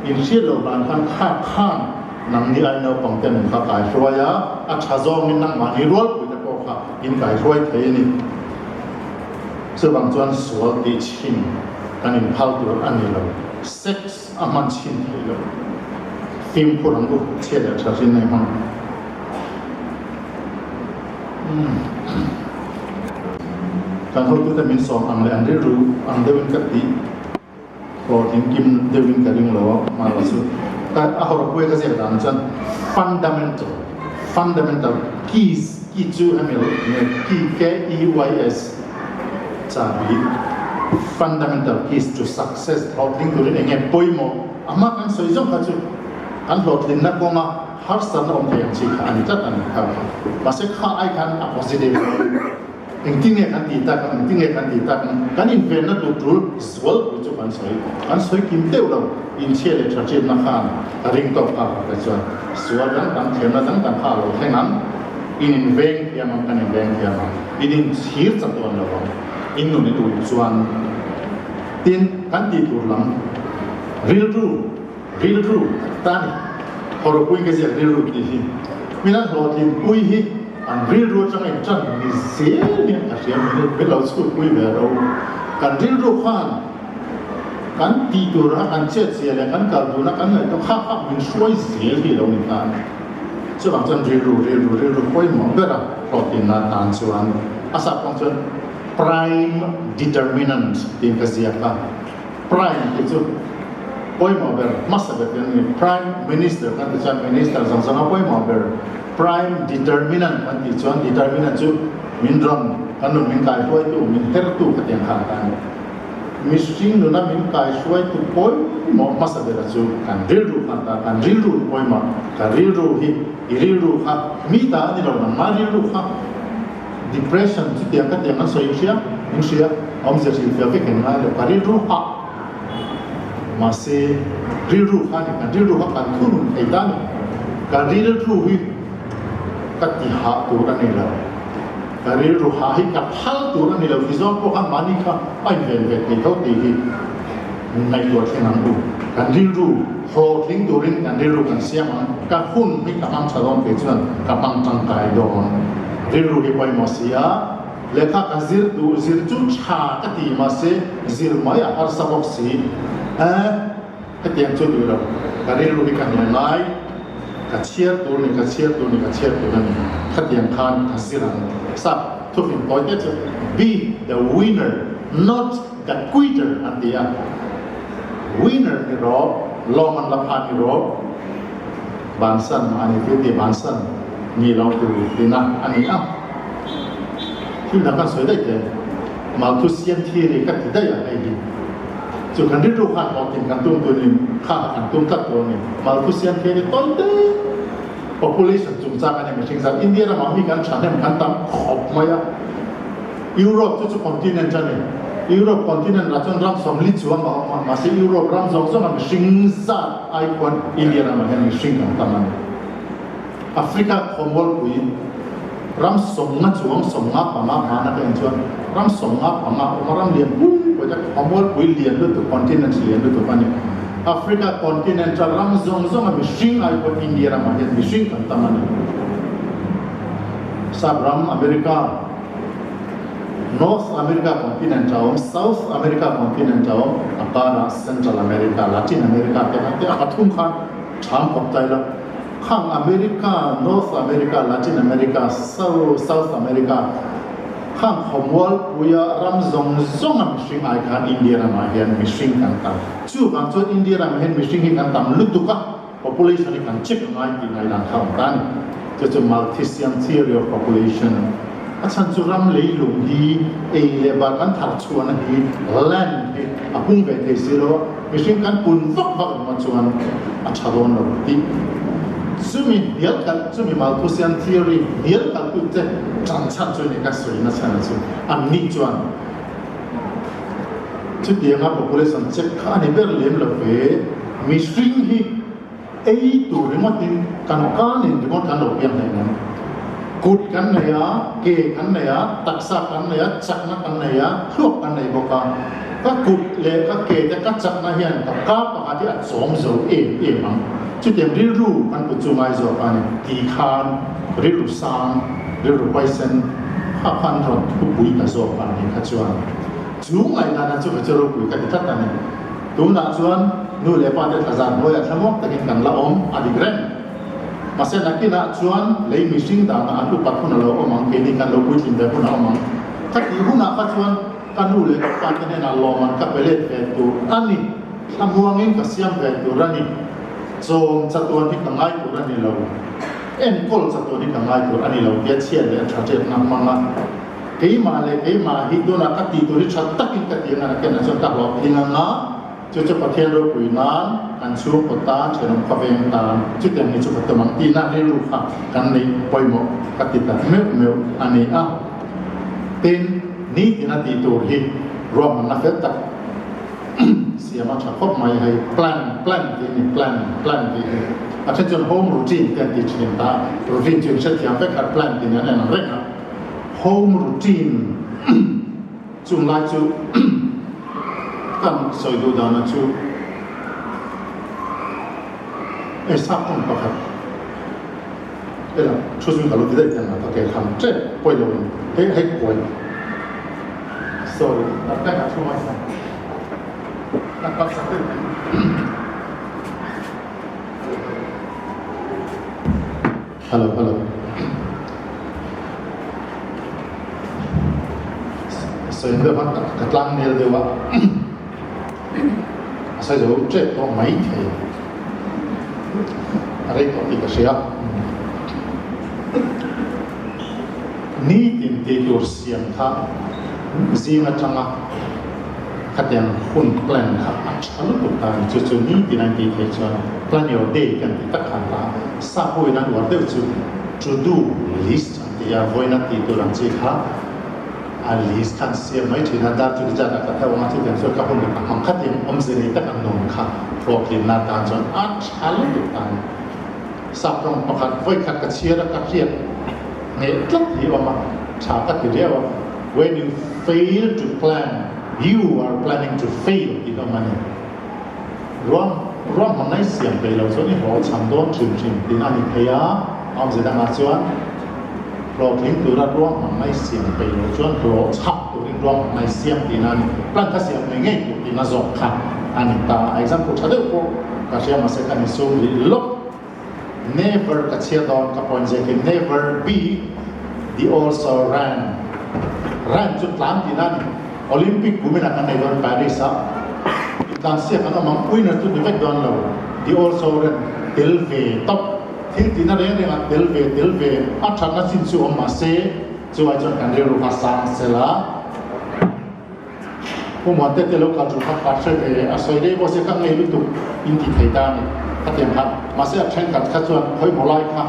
Inhriat loh dan khan kha khan nangni ai naupang te nun kha kaihruai a, a tha zawngin nangmahni rualpui te pawh kha in kaihruai thei a ni. Chuvang chuan sual tih chhin kan inphal tur a ni lo, sex a hman chhin theih loh. Fimkhur ang u, chhiat leh tha hrin a hmang. Kan hotute min sawm ang leh an rilru ang deuhin ka tih. Hlawhtling kim deuhin ka ring lo a, mahla chu ka a hawrawpui ka ziak dan chuan fundamental, fundamental keys, key chu hemi nge key K-E-Y-S chahbi fundamental keys to success hlawhtling turin eng nge pawimawh a hma kan sawi zawng kha chu kan hlawhtlinna kawnga harsatna awm thei ang chi kha a ni tlat a ni kha mahse kha ai khan a positive. Engtin nge kan tih tak ang, engtin nge kan tih tak ang, kan invenna tur tul zualpui chu kan sawi, kan sawi kim deuh lo, inchhia leh thatriatna khan ka ring tawk ta ka chuan sual dang dang thiamna dang dang kha a lo thleng ang, in inveng thiam ang, kan inveng thiam ang, in inchhir chatuan lo ang, in nun i ul chuan tin kan tih tur lam rilru, rilru ta ni, hawrawpui ka ziak rilru tih hi min an hlawhtlinpui hi an rilru atanga in tan ni zel hian ka hria min min lo chhutpui ve ro kan rilru khan kan tih tura kan chet zia leh kan kal duna kan ngaihtuah kha kha min hruai zel hi lo ni ta chuvang chuan rilru rilru rilru pawimawh bera hlawhtlinna tan chuan a sap kawng chuan prime determinant tiin ka ziak a. Prime tih chu pawimawh ber hmasa ber tih an ni. Prime Minister kan tih chuan Minister zawng zawnga pawimawh ber. Prime Determinant kan tih chuan Determinant chu min rawn kan nun min kaihruaitu, min hertu khatiang kha an ta a ni. Mihring nuna min kaihruaitu pawimawh hmasa bera chu kan rilru kha an ta a, kan rilru hi pawimawh. Ka rilru hi i rilru kha mi ta a ni lo, nangmah rilru kha. Depression chu tiang ka tiang an sawi hria in hria awmzia hrilhfiah vek in ngai lo ka rilru hah mahse rilru kha ni kan rilru kha kan thunun thei ta ni ka rilru hi ka ti hah tur a ni lo ka rilru hah hi ka phal tur a ni lo ti zawng pawh khan mahni kha a inven ve thei tho tih hi ngaihtuah thleng ang u kan rilru hlawhtling turin kan rilru kan siam ang ka hun hi ka hmang tha dawn kei chuan ka hmang tangkai dawn rilru hi pawimawh si a lehkha ka zir duh zir chu tha ka ti mahse zir mai a harsa bawk si eh hetiang chu duh lo ka rilru hi ka hne ngai ka chhiar tur ni ka chhiar tur ni ka chhiar tur a ni khatiang khan ka zir ang sap thufing tawi te chu be the winner not The quitter an ti a, winner ni rawh, lawm an la pha ni rawh, bansan mahni thil tih bansan ni lo tur tina a ni a. Thil dang kan sawi daih te, Malthusian theory ka ti daih a hei hi chu kan rilru khan hlawhtlin kan tum tunin kha kha kan tum tlat tur a ni. Malthusian theory tawi te population chungchang a ni mihring zat India ramah mi kan thahnem kan tam khawp mai a. Europe chu chu continent a ni. Europe continent ah chuan ram 40 chuang a awm a, mahse Europe ram zawng zawng a mihring zat ai khuan India ramah hian mihring kan tam a ni. Africa khawmualpui ram 50 chuang 55 hmana ka en chuan ram 55 a awm a, ram lian pui pui te khawmualpui lian lutuk continent lian lutuk a ni. Africa continent a ram zawng zawng a mihring ai khuan India ramah hian mihring kan tam a ni. Sap ram America. North America continent a awm, South America continent a awm, a karah Central America, Latin America te kha te a pathum khan ṭham kawp ta ila. Khang America, North America, Latin America, South America khang khawmualpuia ram zawng zawnga mihring ai khan India ramah hian mihring kan tam. Chuvang chuan India ramah hian mihring hi kan tam lutuk a, population hi kan check a ngai tih ngaihdan kha a awm ta a ni. Chu chu Malthusian theory of population. A chhan chu ram leilung hi ei leh bar kan thar chhuahna hi land hi a pung ve thei si lo a, mihring kan pun vak vak ringawt chuan a tha dawn lo tih chumi hnial kalh chumi Malthusian theory hnial kalhtute tan chhan chu ni ka sawi na chhan chu an nih chuan chutianga population check kha a ni ber lem lo ve mihring hi Ei tur ringawtin kan kanin ringawt kan lo piang hlei nem. Kut kan nei a, ke kan nei a, taksa kan nei a, chakna kan nei a, thluak kan nei bawk a. Ka kut leh ka ke te ka chakna hian ka ka pakhat hi a chawm zo em em ang. Chutiang rilru kan kut chu ngai zawk a ni. Ti khan rilru sang, rilru huaisen kha khan rawn thupui ta zawk a ni kha chuan chu ngaihdan chu ka che ropui ka ti tlat a ni. Tunah chuan nu leh pa te thlazar hnuaiah thlamuak takin kan la awm a dik reng. Mahse nakinah chuan lei mihring danah an upat hun a lo awm ang, keini kan lo puitlin ve hun a awm ang. Ka tih hunah kha chuan ka nu leh ka pa te hnenah lawmman ka pe let ve tur a ni, thlamuangin ka siam ve tur a ni, chawm chatuan hi ka ngai tur a ni lo, enkawl chatuan hi ka ngai tur a ni lo tia chhiat leh a tha ṭetna hmang a. Keimah leh keimah hi tunah ka tih tur hi tha takin ka ti anga nakin ah chuan ka hlawhtling anga chu chu Pathian ropui nan kan chhungkaw tan thenawm khawveng tan chutiang hi chu ka tum ang tihna rilru kha kan neih pawimawh ka ti ta meuh meuh a ni a. Tin, nitin a tih tur hi ruahmanna fel tak siam a tha khawp mai hei plan plan tih a ni plan plan tih hi a then chuan home routine te an ti thin ta routine chu inhrethiam vek khat plan tih nen a inang reng a. Home routine chung lai chu kan sawi duh dana chu e sap tawng pakhat ela thu zui ka lo ti daih teh ang ka ke kham tep pawi lo in hei hei kuai sorry tak tak a thu mai sa tak tak sak deuh Hello hello Sawi deuh a ka tlang nel deuh a a sawi zo tep tawh mai thei a rei tawh tih ka hria nitin tih tur siam kha zing atanga khatiang hun plan kha a tha lutuk ta a ni chu chu nitin a intih theih chuan plan your day kan ti tak khan ta Sap ho in an uar deuh chu to do list an ti a, vawiin an tih tur ang chi kha a list kha an siam mai thin a, dar chu ti zat ah ka tho ang a, chutiang chuan ka hun leh ka hmang khatin awmze nei tak an nun kha hlawhtlinna atan chuan a tha lutuk ta a ni. Sap rawng pakhat vawikhat ka chhiar a ka hriat ngheh tlat hi awm a, tha ka ti riau a, when you fail to plan, you are planning to fail tih awm a ni. Ruam ruahmanna i siam peih lo chuan i hlawh chham dawn hrim hrim tih a ni thei a, awmze dangah chuan hlawhtling tura ruahmanna i siam peih lo chuan hlawh chham turin ruahmanna i siam tihna a ni. Plan kha siam ngei ngei tur tihna zawk kha a ni ta. Example tha deuh pawh ka hria mahse ka ni sum rih lawk. Never ka chhiar dawn ka point zek hi never be the also ran. Ran chu tlan tihna a ni. Olympic kumin ah kan nei dawn Paris ah intlansiak an awm ang winner chu ni vek dawn lo the also ran tel ve tawp thil tihna reng reng ah tel ve tel ve a thatna chin chu awm mahse chuai chuan kan rilru kha sang sela. Pu Muante te lo kal chu kha ka hre ve a sawi rei bawk sia ka ngei lutuk in ti thei ta a ni khatiang kha mahse a thenkhat kha chuan khawi maw lai kha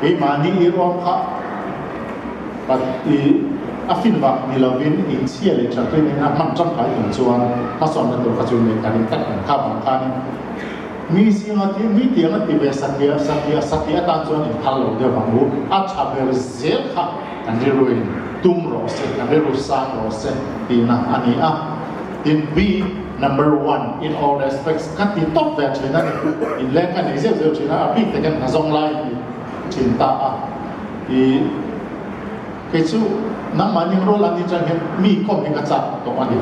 keimahni i ruam kha pat i a fin vak ni lovin in chhia leh tha rin in a hman tangkai tum chuan hmasawnna tur kha chu nei ka ring tak ang kha vang khanin mi zinga ti mi tianga ti ve satliah satliah satliah atan chuan in phal lo deuh ang u a tha ber zel kha Kan rilruin tum rawh se, kan rilru sang rawh se tihna a ni a. Tin, be number one in all respects ka ti tawp ve thin a ni. Inleng ka nei zeuh zeuh thin a, a bik takin hna zawng lai ti thin ta a. I Kei chu nangmah ning rual an nih chuan hian mi kawm hi ka chak tawh a ni.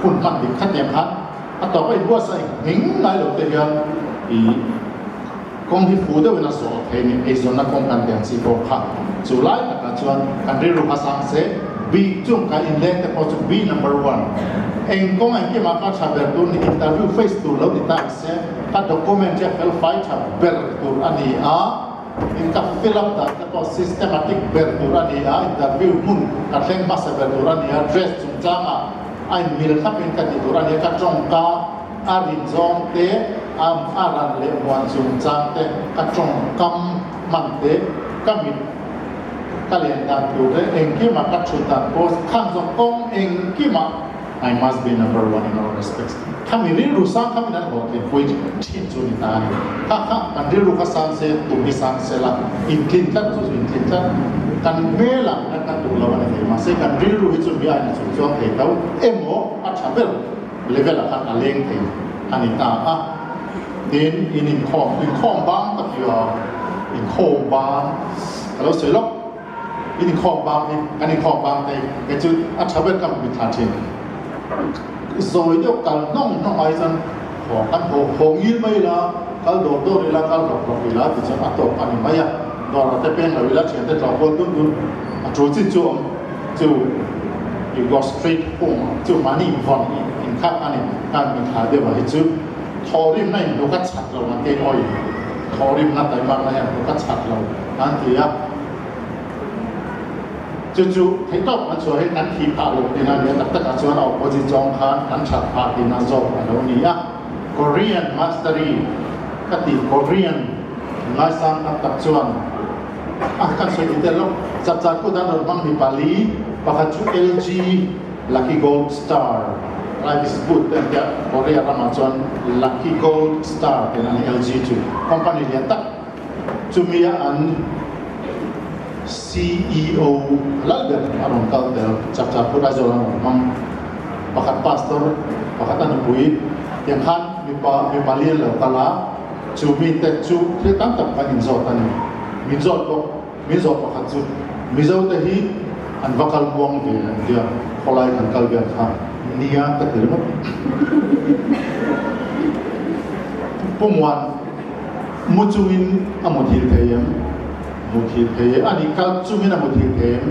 Hun hman dik khatiang khan a tawp a inbuatsaih nghing ngai lo te hian i kawng hi fu deuhin a zawh thei a ni. Eizawnna kawng kan tiang chi pawh kha chu lai takah chuan kan rilru kha sang se bik chung ka inleng te pawh chu be number one. Eng kawng engkimah ka tha ber tur ni interview face tur lo ni ta ang se ka document hi a fel fai tha ber tur a ni a. In ka fill up dan te pawh systematic ber tur a ni a, interview hmun ka thleng hmasa ber tur a ni a, dress chungchangah a in mil thlapin ka ti tur a ni a, ka tawngka a rin zawng te, a a ran leh muan chungchang te, ka tawngkam hman te, ka mit ka len dan tur te, engkimah ka thut dan pawh khang zawng kawng engkimah I must be number one in all respects. Khami rilru sang kha min an hlawhtlin pui thin chu ni ta a ni. Kha kha kan rilru kha sang se, tum hi sang se la, intlin tlat chu chu intlin tlat. Kan hmelah kan kan duh lo a ni thei, mahse kan rilru hi chu mi a inchung chuang thei tho emaw a tha ber level ah khan a leng thei a ni ta a. Tin, in inkhawm, inkhawm bang tak hi a, inkhawm bang ka lo sawi lawk. In inkhawm bang hi kan inkhawm bang te kei chu a tha ber ka hmu thla thin. Zawi deuh kal hnawng hnawng ai chuan haw kan haw haw ngil mai ila, kal dawr dawr ila, kal rawk rawk ila ti chuan a tawp a ni mai a. Dawrah te peng lo ila thian te tlawh kual dun dun a tul chin chu awm chu you go straight home chu mahni invawn inkhak a ni. Kan mitthla deuh ah hi chu thawhrimna inhnuk a chat lo ang kei awi thawhrimna taimakna hian hnuk a chat lo an ti a. Chu chu theihtawp kan chhuah hi kan thih phah loh tina nia tak takah chuan a opposite zawng khan kan that phah tina zawk a lo ni a. Korean mastery ka tih Korean ngaisang tak tak chuan a kan sawi ti tel lawk chap char kut an rawn hmang mi pali pakhat chu LG Lucky Gold Star Life is good te an tia Korea ramah chuan Lucky Gold Star tih an ni LG chu company lian tak Chumia an ceo lal ber a rawn kal tel chak chak phut Aizawl an rawn hmang. Pakhat pastor, pakhat a nupui tiang khan mipa mipa lian lo kal a, chu mite chu thil tam tak kan inzawt a ni. Min zawt bawk, min zawt pakhat chu Mizo te hi an va kal muang ve an tia, khawlai kan kal vel kha nia ka ti ringawt. Pu Muan. Mu chungin a muthil thei em? Muthil thei e. A nih kal chungin a muthil thei em?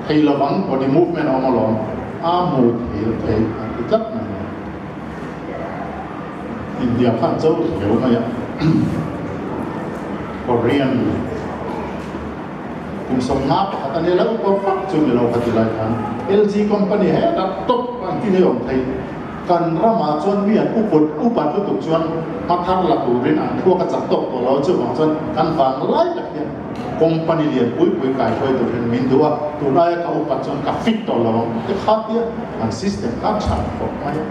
Thei lovang, body movement a awm alawm. A muthil thei a ti tlat mai ni. India khan cho riau mai a. Korean kum 51 a nia lo pawh fak chu ni lo kha ti lai khan LG company hetah top an ti ni awm thei. Kan ramah chuan mi an uput upat lutuk chuan hma thar la turin an thluak a chak tawk tawh lo, chuvang chuan kan vang lai tak hian company lian pui pui kaihruai tur hian min duh a, tun aia ka upat chuan ka fit tawh lo ang ti kha tia an system kha a tha khawp mai a.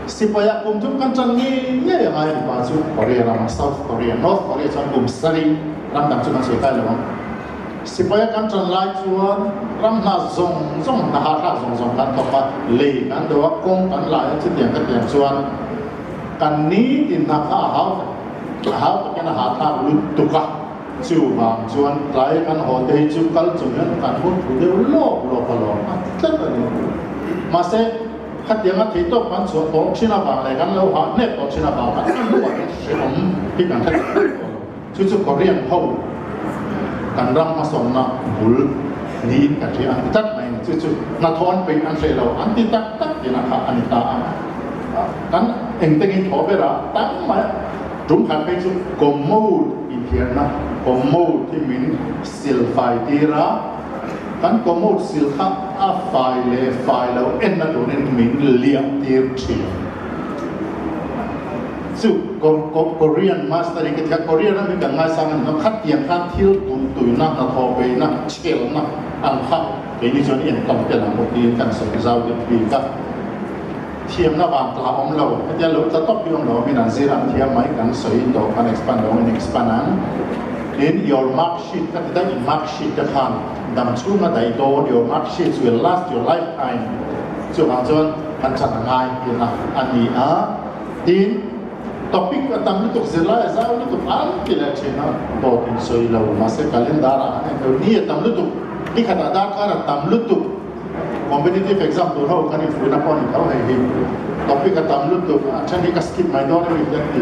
Sipai ah kum thum kan tan ngei ngei a ngai a ni pa chu Korea ramah South Korea, North Korea chuan kum sarih ram dang chu kan sawi kai lo ang. Sipaia kan ṭan lai chuan ram hna zawng zawng, hna hahthlak zawng zawng kan thawk a, lei kan do a, kawng kan lai a, chutiang ka tiang chuan kan nitin hna kha a hau tak, a hau takin a hahthlak lutuk a, chuvang chuan tlai kan haw te hi chu kal chung hian kan hun thu deuh lawk lawk alawm a ti tlat a ni. Mahse, khatianga theihtawp kan chhuah tawh ṭhin avang leh kan lo hah hnep tawh ṭhin avang khan a hnuah hian hrehawm hi kan hre tawh lo. Chu chu Korean ho kan ram hmasawnna bul niin ka hria an ti tlat mai a ni. Chu chu hnathawh an peih an hreh lo an ti tak tak tihna kha a ni ta a. Kan engtengin thaw ber a tam mai a, tum khat phei chu commode inthiarna, commode hi min sil fai tir a, kan commode sil kha a fai leh fai lo enna turin min liah tir thin. Chu Korean master hi ka ti a, Korean ram hi kan ngaisang a ni lo, khatiang khan thil duhtuina, hnathawh beihna, chhelna ang kha keini chuan en tam tel ang bawk tiin kan sawi zau deuh bik a. Thiamna vang tla awm lo, hetia lo tla tawp hi awm lo, min an zir an thiam mai kan sawi tawh kan expand lo in expand ang. Tin, your mark sheet ka ti daih, mark sheet te khan dam chhunga daih dawn, your mark sheets will last your lifetime, chuvang chuan kan chan a ngai tihna a ni a. Tin, topic a tam lutuk, zirlai a zau lutuk an ti leh thin a, dawt in sawi lo, mahse calendar ah an en lo, ni a tam lutuk. Nikhatah darkar a tam lutuk. Competitive exam tur ho kan infuihna pawh a ni tho hei hi. Topic a tam lutuk, a then hi ka skip mai dawn emaw kan ti.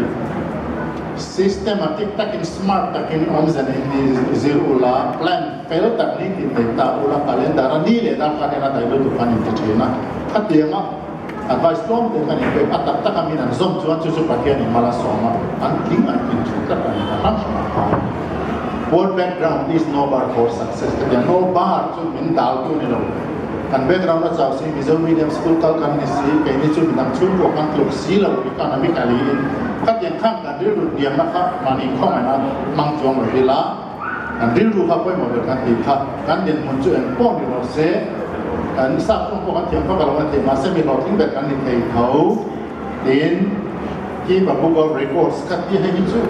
Systematic takin smart takin awmze nei ni zir ula, plan fel tak ni tin nei ta ula, calendar a ni leh darkar hian a daih lutuk kan inti thin a. Khatianga advice tlawm te kan inpek a tak taka min an zawm chuan chu chu Pathianin mal a sawm a, an tling an tling thin tlat a ni ta hrang hrang a. Poor background is no bar for success ka tia, no bar chu min dal tu ni lo. Kan background a chau si, Mizo medium school kal kan ni si, keini chu midang chhungkua kan tluk si lo economically in khatiang khan kan rilru hniamna kha mahni khawngaihna hmang chuang lo ila, Kan rilru kha pawimawh ber kan tih kha kan dinhmun chu eng pawh ni rawh se, kan sap chung pawh kan thiam vak a lo na thei, mahse mi hlawhtling ber kan ni thei tho tiin keep a book of records ka ti hei hi chu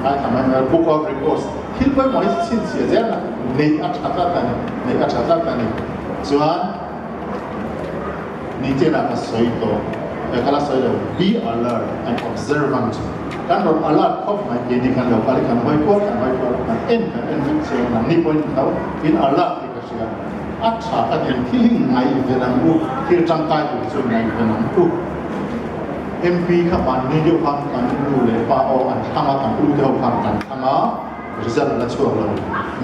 ngaithla mai mai book of records thil pawimawh hi chhinchhiah zel na neih a tha tlat a ni, neih a tha tlat a ni chuan Nitin-ah ka sawi tawh, he ka la sawi lo, be alert and observant. Kan rawn alert khawp mai, keini kan lo kal i kan hawi kual, kan hawi kual, kan en kan en vek chiang a, nangni pawhin tho in alert tih ka hria. A tha ka ti ang, thil hi ngaihven ang u, thil tangkai tur chu ngaihven ang u. MP kha mahni deuh khan kan nu leh pa aw an thlang a, kan u te ho khan kan thlang a. Result a la chhuak lo.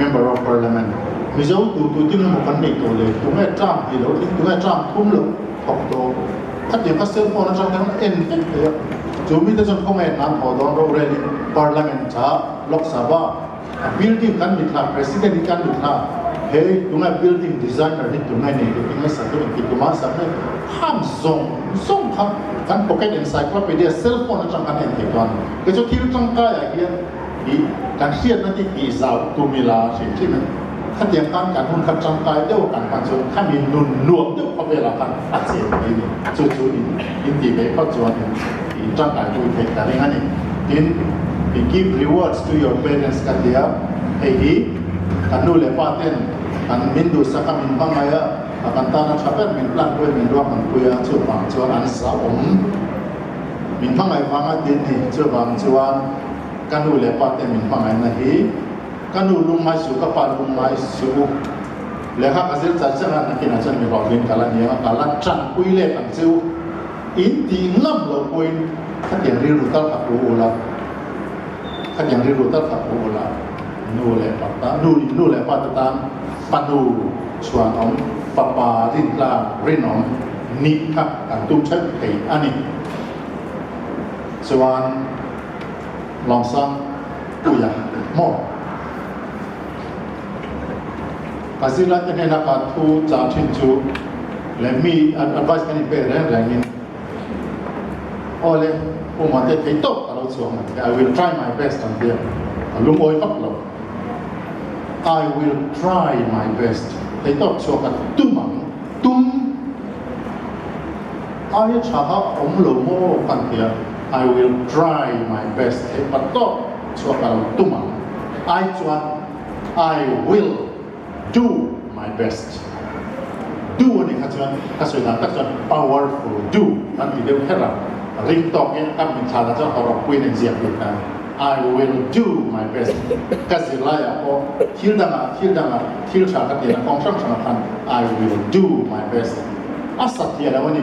Member of Parliament, Mizo tu tu tin emaw kan nei tawh le, tunge term tih lo tling, tunge term thum lo thawk tawh. Khatiang kha cell phone atang te khan en vek thei a. Chu mite chuan khawnge nan thawh dawn rorelin Parliament ah Lok Sabha a building kan mithla, President hi kan mithla, hei tunge building designer hi tunge ni ti tinge sak hi engti kuma sak hi khang zawng zawng kha kan pocket encyclopedia cell phone atang khan en thei tawh a ni. Kei chu thil tangkai ah hian Hi kan hriatna ti tih zau tum ila hrim hrim in khatiang khan kan hun kha tangkai deuh kan hman chuan khami nun nuam deuh khawvelah khan a chen thei ni. Chu chu in in tih ve phawt chuan in in tangkai pui theih ta reng a ni. Tin, i give rewards to your parents ka tia, hei hi kan nu leh pa ten kan min duhsak a min hmangaih a, a kan tana tha ber min plan pui a min ruahman pui a, chuvang chuan an zahawm min hmangaih vanga tin ni. Chuvang chuan Ka nu leh pa te min hmangaihna hi ka nu lungngai suh, ka pa lungngai suh u. Lehkha ka zir char char a, nakinah chuan mi hlawhtlin ka la ni ang a, ka la tanpui let ang che u. In tih ngam loh pawhin khatiang rilru tal kha pu u la, khatiang rilru tal kha pu u la, nu leh pa tan, nu nu leh pa te tan fanu chhuanawm, fapa rintlak rinawm nih kha kan tum ṭheuh thei a ni. Chuan. Lawngsang Puia maw? Ka zirlai te hnena ka thu chah thin chu leh mi advice kan inpek reng rengin Awle, Pu Mate thei tawp ka lo chuang ang che, I will try my best ang tia ka lungawi vak lo. I will try my best thei tawp chhuak ka tum ang, tum aia tha kha awm lo maw kan tia. I will try my best theih pat tawp chhuak ka lo tum ang ai chuan I will do my best do a nih kha chuan ka sawi dan tak chuan powerful do kan ti deuh kher a, ring tawk in ka min thla dan chuan hawrawk puiin a inziak bik ta I will do my best ka zirlai ah pawh thil dangah thil dangah thil tha ka tihna kawng hrang hrangah khan I will do my best a satliah lo a ni.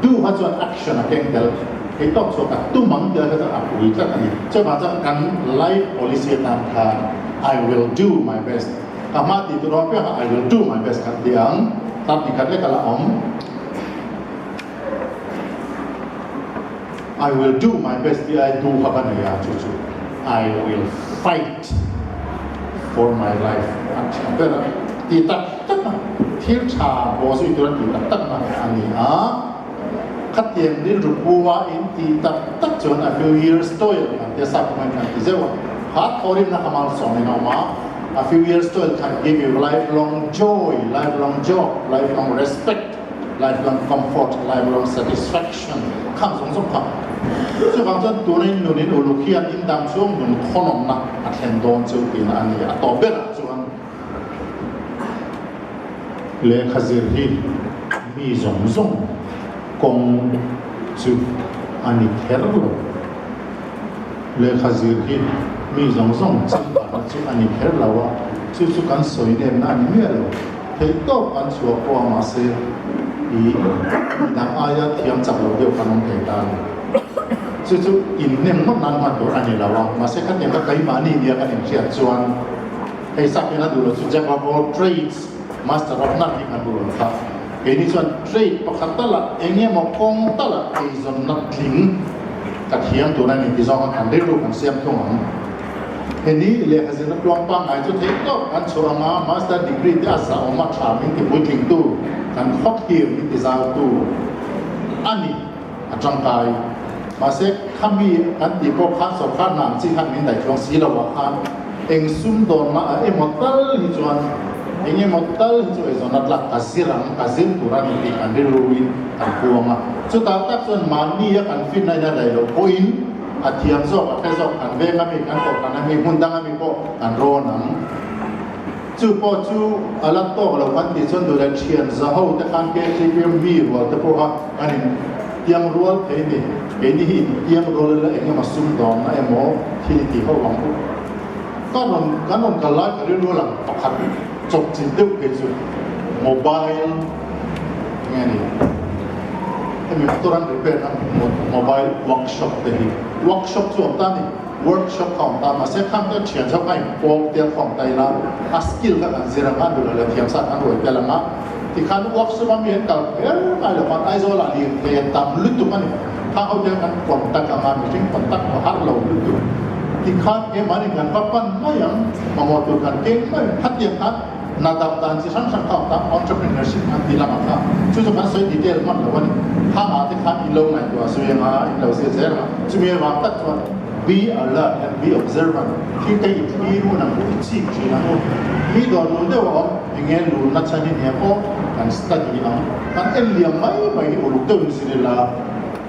Duh kha chuan action a keng tel thei tawk chhuak a, tumang tel kha chuan a pui tlat a ni. Chuvang chuan kan life policy atan khan I will do my best ka hma tih tur awm piang kha I will do my best kan ti ang. Tar ni khat lek a la awm. I will do my best tih ai duh kha ka nei a, chu chu I will fight for my life a tha ber a ti tak tak a, thil tha baw zui tur a ti tak tak na a ni a, khatiang rilru pua in ti tak tak chuan a few years toil kan tia sap kawngin kan ti zeuh a, kha thawrimna kha malsawm in a awm a, a few years toil can give you lifelong joy, lifelong job, lifelong respect. Lifelong comfort, lifelong satisfaction khang zawng zawng kha. Chuvang chuan tunin nunin uluk hian in dang chhung nun khawnawmna a thlen dawn chu tihna a ni. A tawp berah chuan lehkha zir hi mi zawng zawng kawng chu a ni kher lo. Lehkha zir hi mi zawng zawng changkanna chu a ni kher lo a. Chu chu kan sawi nemna a ni miah lo. Theihtawp kan chhuah pawh a mahse i midang aia thiam chak lo deuh kan awm thei ta a ni. Chu chu innem ngawt nan hman tur a ni lo a, mahse khatiang kha keimahni nia kan inhriat chuan hei sap hian a duh lo chu jack of all trades, master of none hi kan duh lo kha. Keini chuan trade pakhat talah eng emaw kawng talah eizawnna tling ka thiam tur a ni ti zawng a kan rilru kan siam thung ang. Heni lehkha zirna tluang pangngai chu theih tawp kan chhuah anga Master degree te a zahawm a tha min ti puitlingtu, kan khawthlir min ti zautu a ni a tangkai. Mahse khami kan tih pawh khan sawrkar hna ang chi khan min daih chuang si lo ah khan eng sumdawnna ah emaw tal hi chuan eng emaw tal hi chu eizawnna tlak ka zir ang, ka zir tur a ni tih kan rilruin kan puang a. Chutah tak chuan mahni a kan finna in a daih loh pawhin, A thiam zawk, a hre zawk, kan veng ami, kan kohhran ami, hmun dang ami pawh kan rawn ang. Chu pawh chu a la tawk lo kan tih chuan duh leh thian za ho te khan KTP mi rual te pawh kha an in tiang rual thei ni. Keini hi in tiang rual ila eng emaw sumdawnna emaw thil i tih ho ang u. Ka rawn kan rawn kal lai ka rilru lang pakhat chawp chin deuh phei chu mobile nge ni hemi motor an repair na mobile workshop te hi workshop chu awm ta ni workshop kha awm ta mahse khang te thian zau kha in pawl tel kha awm ta ila a skill kha kan zir anga duh leh thiam sa kan ruai tel anga tikhan workshop a mi an kal kher ngai lo khan Aizawl ah lirthei a tam lutuk a ni khang ho te kan contact anga mihring contact a har lo lutuk tikhan keimahni kan va pan mai ang mamawh tur kan keng mai ang khatiang khan Hna dam dan chi hrang hrang kha awm ta, entrepreneurship an ti lamah kha chu chu kan sawi detail hman lo a ni. Khang ah te khan in lo ngaihtuah zui anga in lo zir zel anga chumi avang tak chuan be alert and be observant, thil te i thlir hun ang u, i chik thin ang u. Mi dawr lun deuh a awm, enge lunna chhan hi nia pawh kan study ang, kan en liam mai mai hi uluk deuhin zir ila,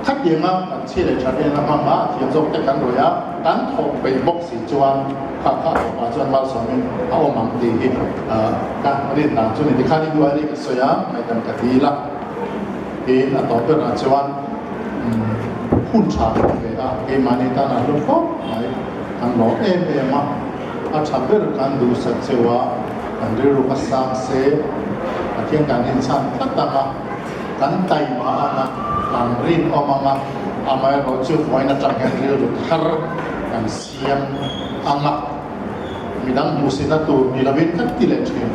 Khatianga kan chhi leh tha vel a hmang a, thiam zawk te kan rawih a, kan thawk peih bawk si chuan kha kha tawpah chuan malsawmin a awm ang tih hi ka rin dan chu ni. Tikhan i duai rih ka sawi a, ngaihdam ka dil a, tiin a tawp berah chuan hun tha ka pe a, keimahni tan a hlu khawp mai, kan lawm em em a, a tha ber kan duhsak cheu a, kan rilru kha sang se, Pathian kan inchhan tlat ang a. Kan taima anga kan rinawm anga amaherawhchu vawiin atang hian rilru thar kan siam anga midang hmuhsihna tur ni lovin kan ti leh thin.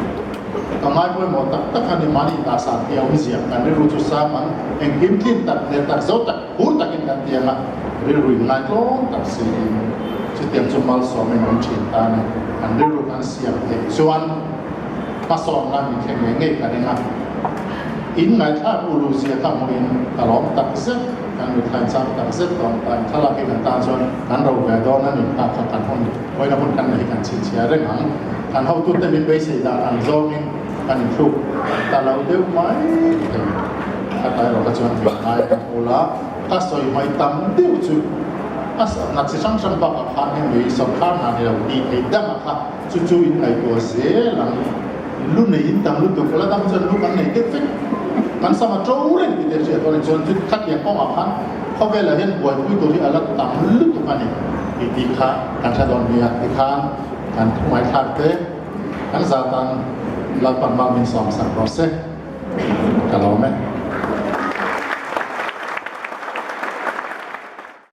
Ka ngai pawimawh tak tak a ni mahni inahsan tih a awmzia kan rilru chu sang ang engkim tlin tak leh tak zo tak phur takin kan ti anga rilru in ngaitlawm tak siin chutiang chu malsawmin awm thin ta a ni. Kan rilru kan siam theih chuan hmasawnna min thleng ngei ngei ka ring a. In ngaihthlak u Luzia ka hmuhin ka lawm tak zet, kan mithlain chak tak zet dawn ta, in thlalak hi kan tan chuan kan ro ve dawn a ni kha kha kan hun hawina hun kan nei hi kan chhinchhiah reng ang. Kan hotute min beisei dan ang zawngin kan inthluk ta lo deuh mai thei. Kha erawh kha chuan min ngai ang ula, ka sawi hmai tam deuh chu a na chi hrang hrang bakah khan hemi sawrkar hna ni lo tih theih dangah kha chu chu in ngaihtuah zel ang. Lu nei in tam lutuk, la dang chuan lu kan nei deuh vek. Kan sam a to reng tih te hriat dawn a ni. Chuan chu khatiang kawngah khan khawvelah hian buaipui tur hi a la tam lutuk a ni tih tih kha kan hre dawn nia. Tikhan kan thungaithlak te kan zah tan Lalpan mal min sawmsak rawh se. Ka lawm e.